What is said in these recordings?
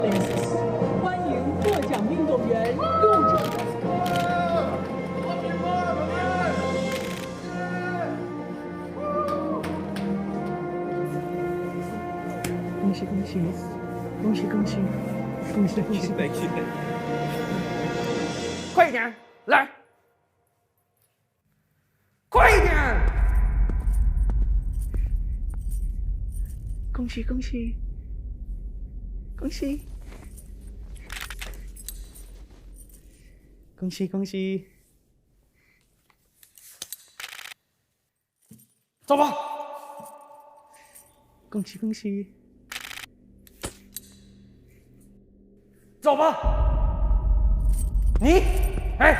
欢迎获奖运动员入场。恭喜恭喜，恭喜恭喜，恭喜恭喜！快一点，来，快一点！恭喜恭喜，恭喜，恭喜恭喜！走吧。恭喜恭喜！走吧。你，哎，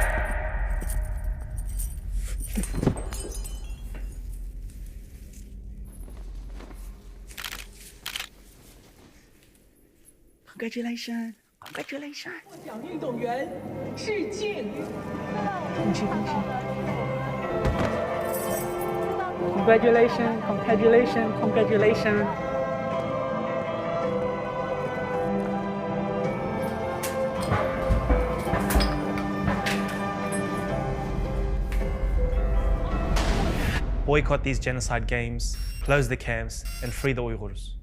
Congratulations! Congratulations! 获奖运动员致敬。恭喜恭喜！Congratulations! Congratulations! Congratulations! Boycott these genocide games, close the camps, and free the Uyghurs.